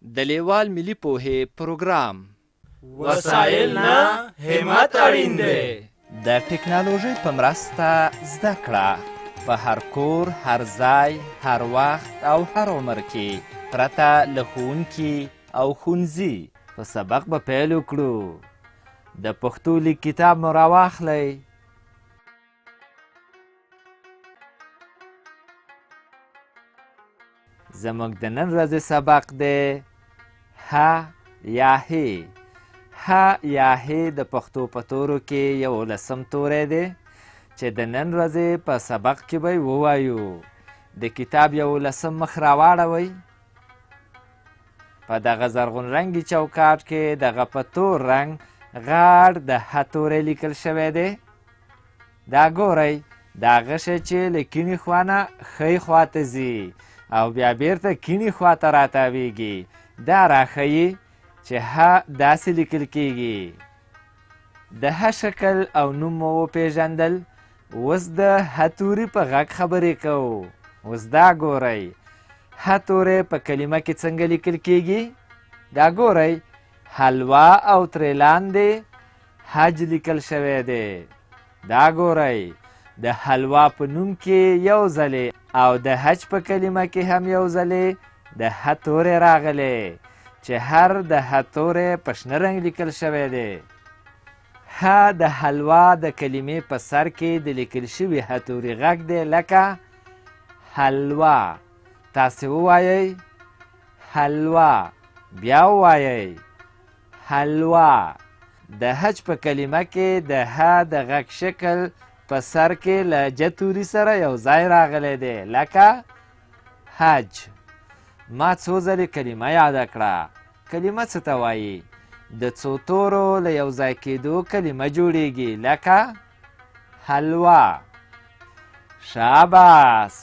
د لېوال ملي پوهې پروګرام. وسایل نه، همت اړین دی. د ټکنالوژۍ په مرسته زده کړه په هر کور، هر ځای، هر وخت او هر عمر کې پرته له ښوونکي او ښونځي. په سبق به پیل وکړو. د پښتو لیک کتاب مو راواخلئ. زموږ د نن ورځې سبق دی ه یا هې. ه یا هې د پښتو په تورو کې یولسم توری دی چې د نن ورځې په سبق کې به یې ووایو. د کتاب یولسم مخ راواړوئ. په دغه زرغون رنګي چوکاټ کې دغه په تور رنګ غاړ د ه توری لیکل شوی دی. دا ګورئ، دا غشی چې له کیڼې خوا نه ښۍ خوا ته ځي او بیا بیرته کیڼې خوا ته راتاویږي، دا راښیي چې ه داسې لیکل کیږي. د ه شکل او نوم مو وپیژندل، اوس د ه توري په غږ خبرې کوو. اوس دا ګورئ، ه توری په کلمه کې څنګه لیکل کیږي؟ دا ګورئ، حلوا او ترې لاندې حج لیکل شوی دی. دا ګورئ، د حلوا په نوم کې یو ځلې او د حج په کلمه کې هم یو ځلې د ه توری راغلی چې هر د ه توری په شنه رنګ لیکل شوی دی. ه د حلوا د کلمې په سر کې د لیکل شوي ه توري غږ دی لکه حلوا. تاسې ووایئ حلوا، بیا ووایئ حلوا. د حج په کلمه کې د ه د غږ شکل په سر کې له ج توري سره یو ځای راغلی دی لکه حج. ما څو ځلې کلمه یاده کړه. کلمه څه ته وایي؟ د څو تورو له یو ځای کېدو کلمه جوړیږي لکه حلوا. شاباس!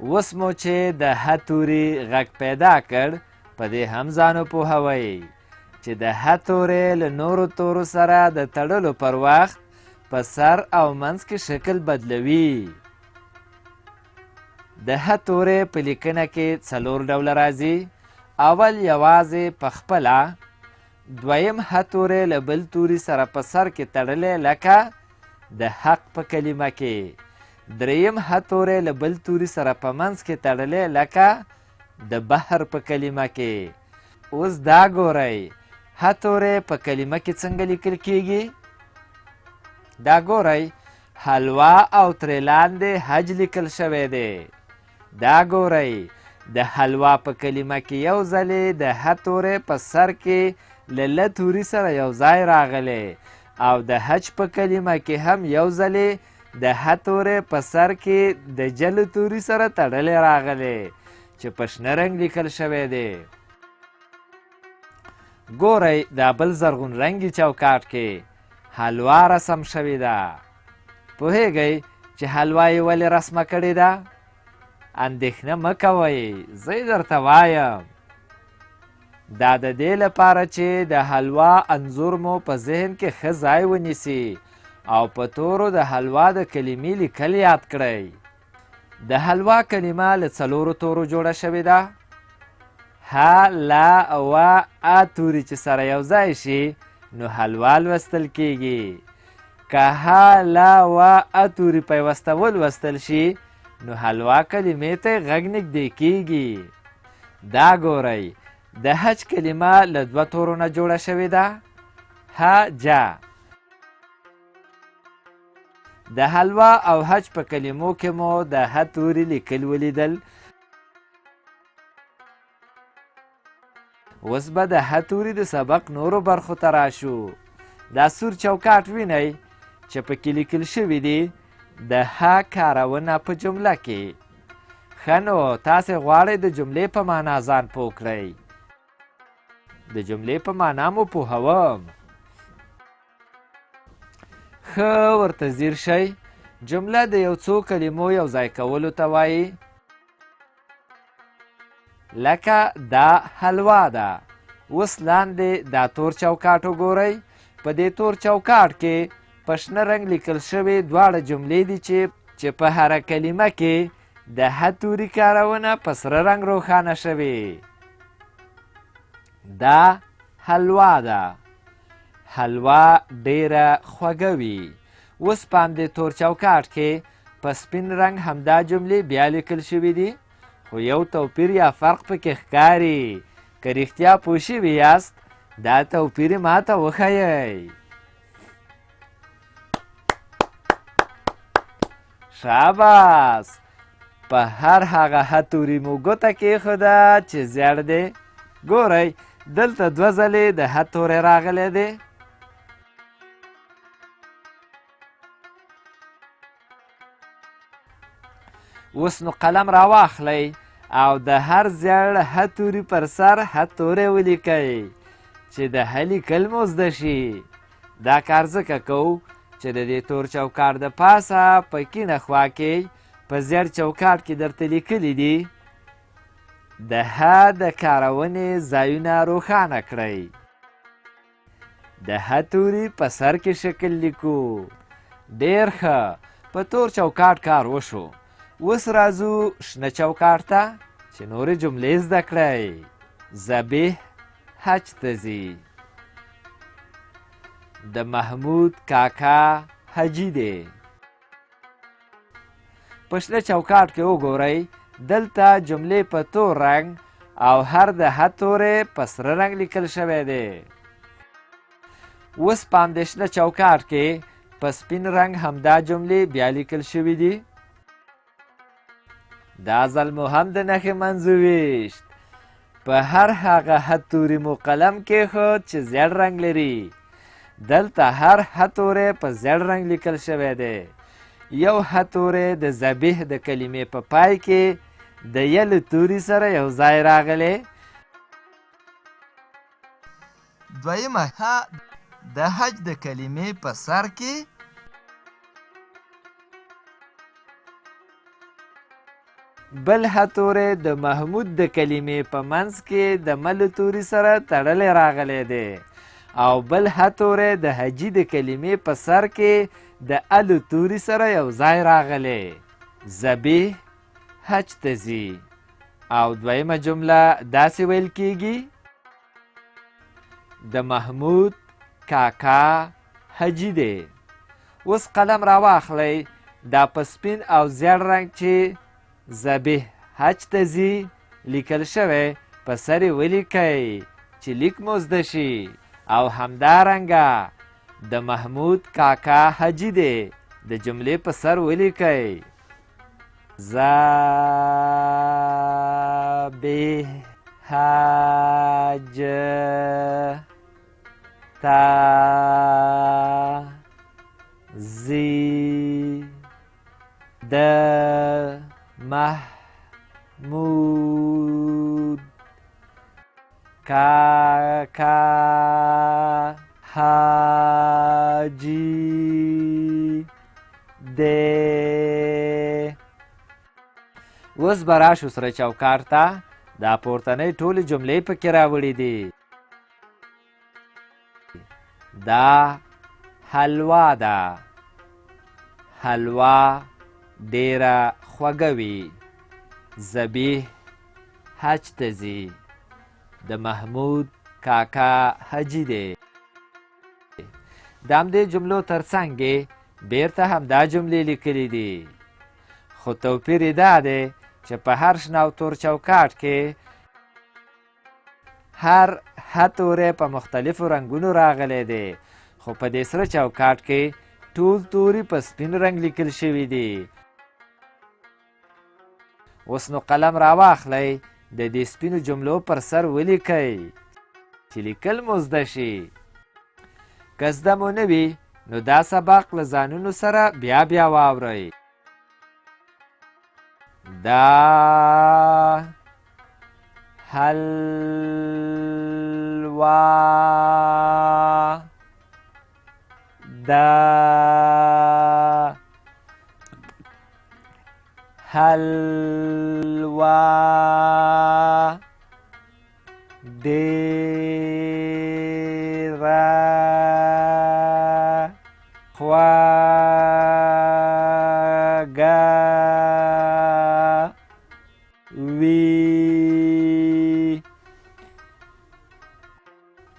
اوس مو چې د ه توري غږ پیدا کړ، په دې هم ځان وپوهوئ چې د ه توری له نورو تورو سره د تړلو پر وخت په سر او منځ کې شکل بدلوي. د ه توری په لیکنه کې څلور ډوله راځي. اول یوازې په خپله، دویم ه توری له بل توري سره په سر کې تړلی لکه د حق په کلمه کې، دریم ه توری له بل توري سره په منځ کې تړلی لکه د بحر په کلمه کې. اوس دا ګورئ، ه توری په کلمه کې څنګه لیکل کیږي؟ دا ګورئ، حلوا او ترې لاندې حج لیکل شوی دی. دا ګورئ، د حلوا په کلمه کې یو ځلې د ه توری په سر کې له ل توري سره یو ځای راغلی او د حج په کلمه کې هم یو ځلې د ه توری په سر کې د ج له توري سره تړلی راغلی چې په شنه رنګ لیکل شوی دی. ګورئ، دا بل زرغون رنګي چوکاټ کې حلوا رسم شوې ده. پوهېږئ چې حلوا یې ولې رسمه کړې ده؟ اندېښنه مه کوئ، زه یې درته وایم. دا د دې لپاره چې د حلوا انځور مو په ذهن کې ښه ځای ونیسي او په تورو د حلوا د کلمې لیکل یاد کړئ. د حلوا کلمه له څلورو تورو جوړه شوې ده. ه، ل، و، ا توري چې سره یو ځای شي نو حلوا لوستل کیږي. که ه، ل، و، ا توري پیوسته ولوستل شي نو حلوا کلمې ته غږ نږدې کیږي. دا ګورئ، د حج کلمه له دوه تورو نه جوړه شوې ده، ه، ج. د حلوا او حج په کلمو کې مو د ه توري لیکل ولیدل. اوس به د ه توري د سبق نورو برخو ته راشو. دا سور چوکاټ وینئ چې پکې لیکل شوي دي د ه کارونه په جمله کې. ښه نو تاسې غواړئ د جملې په معنا ځان پوه کړئ. د جملې په معنا مو پوهوم. ښه ورته ځیر شئ. جمله د یو څو کلمو یو ځای کولو ته وایي، لکه دا حلوا ده. اوس لاندې دا تور چوکاټ وګورئ. په دې تور چوکاټ کې په شنه رنګ لیکل شوې دواړه جملې دي چې په هره کلمه کې د ه توري کارونه په سره رنګ روښانه شوې. دا حلوا ده. حلوا ډېره خوږه وي. اوس په همدې تور چوکاټ کې په سپین رنګ همدا جملې بیا لیکل شوي دي، خو یو توپیر یا فرق پکې ښکاري. که رښتیا پوه شوي یاست، دا توپیر ماته وښیئ. شاباس، په هر هغه ه توري مو ګوته کېښوده چې زیړ دی. ګورئ، دلته دوه ځلې د ه توری راغلی دی. اوس نو قلم راواخلئ او د هر زیړ ه توري پر سر ه توری ولیکئ چې د ه لیکل مو زده شي. دا کار ځکه کوو چې د دې تور چوکاټ د پاسه په کیڼه خوا کې په زیړ چوکاټ کې درته لیکلي دي: د ه د کارونې ځایونه روښانه کړئ. د ه توري په سر کې شکل لیکو. ډېر ښه، په تور چوکاټ کار وشو. اوس راځو شنه چوکاټ ته چې نورې جملې زده کړئ. ذبیح حج ته ځي. د محمود کاکا حجي دی. په شنه چوکاټ کې وګورئ، دلته جملې په تور رنګ او هر د ه توری په سره رنګ لیکل شوی دی. اوس په همدې شنه چوکاټ کې په سپین رنګ همدا جملې بیا لیکل شوي دي. دا ځل مو هم د نښې منځ وویشت. په هر هغه ه توري مو قلم کېښود چې زیړ رنګ لري. دلته هر ه توری په زیړ رنګ لیکل شوی دی. یو ه توری د ذبیح د کلمې په پای کې د ی له توري سره یو ځای راغلی. دویمه ه د حج د کلمې په سر کې بل ه توری د محمود د کلمې په منځ کې د م له توري سره تړلی راغلی دی او بل ه توری د حجي د کلمې په سر کې د ا له توري سره یو ځای راغلی. ذبیح حج ته ځي. او دویمه جمله داسې ویل کیږي: د محمود کاکا حجي دی. اوس قلم راواخلئ، دا په سپین او زیړ رنګ چې ذبیح حج ته ځي لیکل شوی په سر یې ولیکئ چې لیک مو زده شي، او همدارنګه د محمود کاکا حجي دی د جملې په سر ولیکئ. ذبیح حج ته ځي د محمود کاکا حاجي دی. اوس به راشو سره چوکاټ ته، دا پورتنۍ ټولې جملې پکې راوړي دي. دا حلوا ده. حلوا ډېره خوږه وي. ذبیح حج ته ځي. د محمود کاکا حجي دی. د همدې جملو ترڅنګ یې بیرته همدا جملې لیکلي دي، خو توپیر یې دا دی چې په هر شنه او تور چوکاټ کې هر ه توری په مختلفو رنګونو راغلی دی، خو په دې سره چوکاټ کې ټول توري په سپین رنګ لیکل شوي دي. اوس نو قلم راواخلئ، د دې سپینو جملو پر سر ولیکئ چې لیکل مو زده شي. که زده مو نه وي نو دا سبق له ځانونو سره بیا بیا واورئ. دا حلوا ده. حلوا ډېره خوږه وي.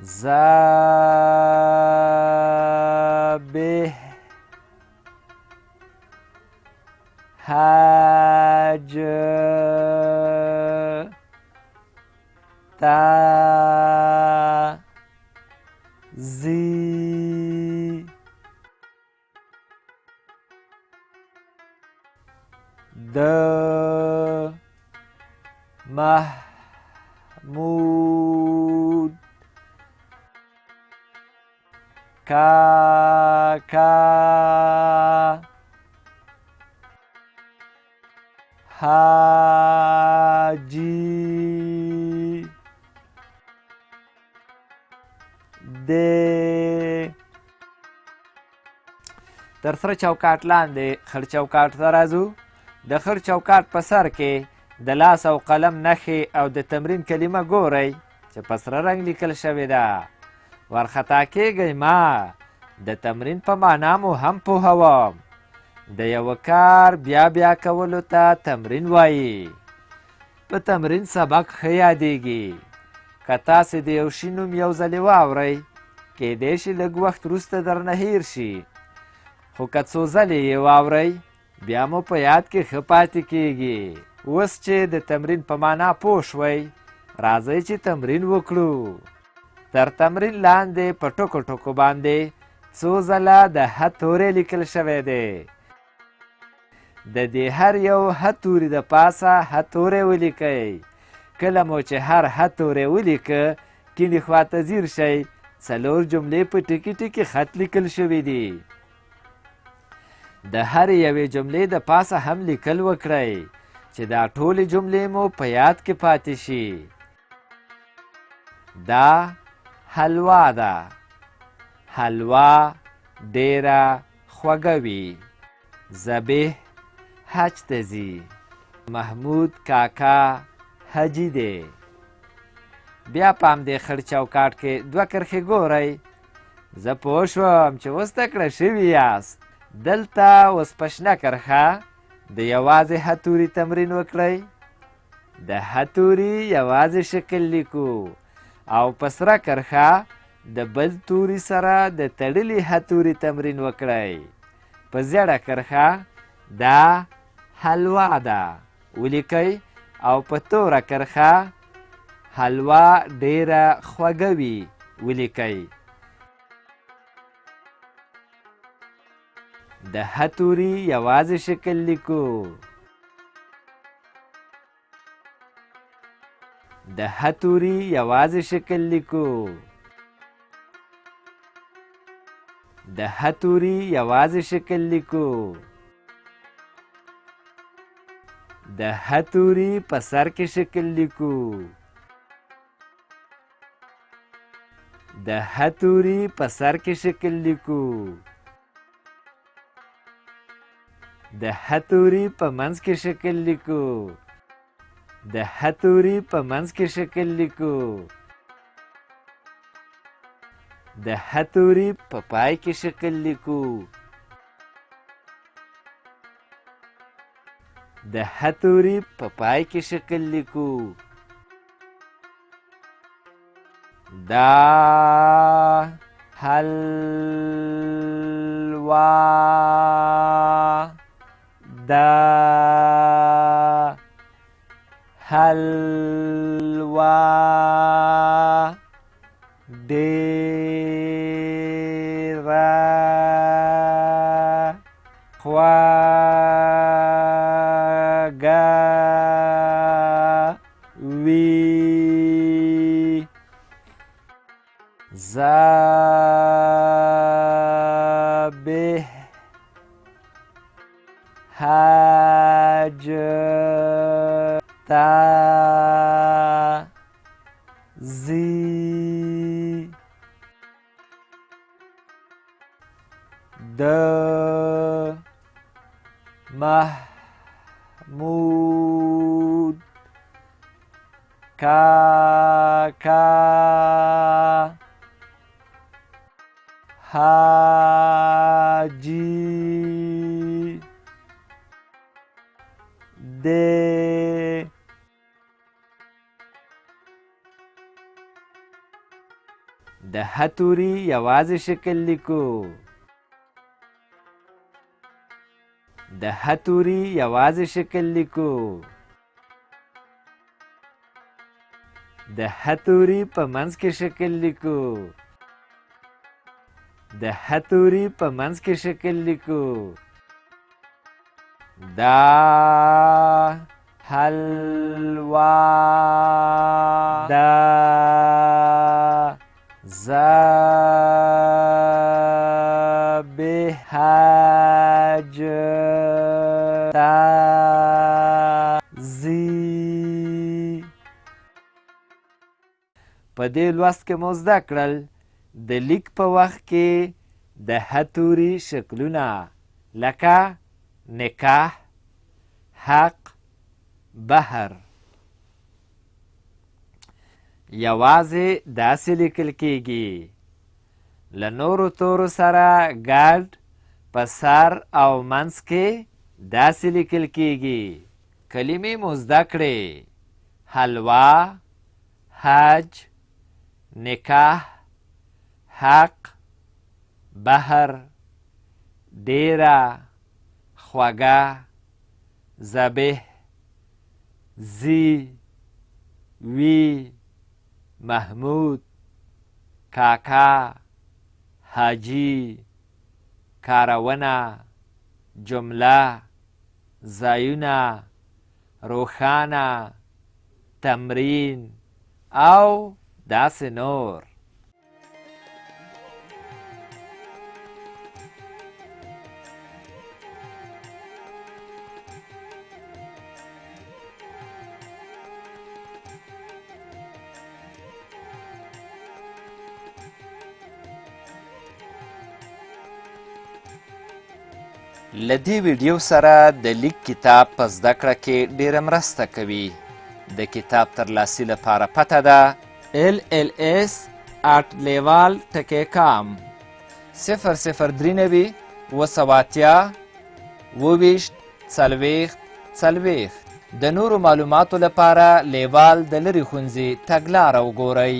ذبح حج ته ځي. د محمود کاکا حاجي دی. تر سره چوکاټ لاندې خړ چوکاټ ته راځو. د خړ چوکاټ په سر کې د لاس او قلم نښې او د تمرین کلمه ګورئ چې په سره رنګ لیکل شوې ده. وارخطا کېږئ مه، د تمرین په معنا مو هم پوهوم. د یوه کار بیا بیا کولو ته تمرین وایي. په تمرین سبق ښه یادېږي. که تاسې د یو شي نوم یو ځلې واورئ، کیدای شي لږ وخت وروسته درنه هېر شي، خو که څو ځلې یې واورئ بیا مو په یاد کې ښه پاتې کیږي. اوس چې د تمرین په معنا پوه شوئ، راځئ چې تمرین وکړو. تر تمرین لاندې په ټکو ټکو باندې څو ځله د ه توری لیکل شوی دی. د دې هر یو ه توري د پاسه ه توری ولیکئ. کله مو چې هر ه توری ولیکه، کیڼې خواته ځیر شئ، څلور جملې په ټکي ټکي خط لیکل شوي دي. د هرې یوې جملې د پاسه هم لیکل وکړئ چې دا ټولې جملې مو په یاد کې پاتې شي. دا حلوا ده. حلوا ډېره خوږه وي. ذبیح حج ته ځي. محمود کاکا حجي دی. بیا په همدې خړ چوکاټ کې دوه کرښې ګورئ. زه پوه شوم چې اوس تکړه شوي یاست. دلته اوس په شنه کرښه د یوازې ه توري تمرین وکړئ. د ه توري یوازې شکل لیکو او په سره کرښه د بل توري سره د تړلي ه توري تمرین وکړئ. په زیړه کرښه دا حلوا ده ولیکئ او په توره کرښه حلوا ډیره خوږه وي ولیکئ. د ه توري یوازې شکل لیکو. د ه توري یوازې شکل لیکو. د ه توري یوازې شکل لیکو. د ه توري په سر کې شکل لیکو. د ه توري په سر کې شکل لیکو. د ه توري په منځ کې شکل لیکو. د ه توري په منځ کې شکل لیکو. د ه توري په پای کې شکل لیکو. د ه توري په پای کې شکل لیکو. دا حلوا ده. حلوا ډېره خوږه وي. ذبح حج ته ځي. د محمود کاکا حاجي دی. د ه توري یوازې شکل لیکو. د ه توري یوازې شکل لیکو. د ه توري په منځ کې شکل لیکو. د ه توري په منځ کې شکل لیکو. دا حلوا دا ذبح ج تا زی. په دې لوست کې مو زده کړل د لیک په وخت کې د ه توري شکلونه لکه نکاح، حق، بحر. یوازې داسې لیکل کیږي. له نورو تورو سره ګډ په سر او منځ کې داسې لیکل کیږي. کلمې مو زده کړې: حلوا، حج، نکاح، حق، بحر، ډېره، خوږه، ذبح، ځي، وي، محمود، کاکا، حاجي، کارونه، جمله، ځایونه، روښانه، تمرین او داسې نور. له دې ویډیو سره د لیک کتاب په زده کړه کې ډېره مرسته کوي. د کتاب ترلاسي لپاره پته ده lls@lewal.com 0093 780 27 40 40. د نورو معلوماتو لپاره لیوال د لرې ښوونځي تګلاره وګورئ.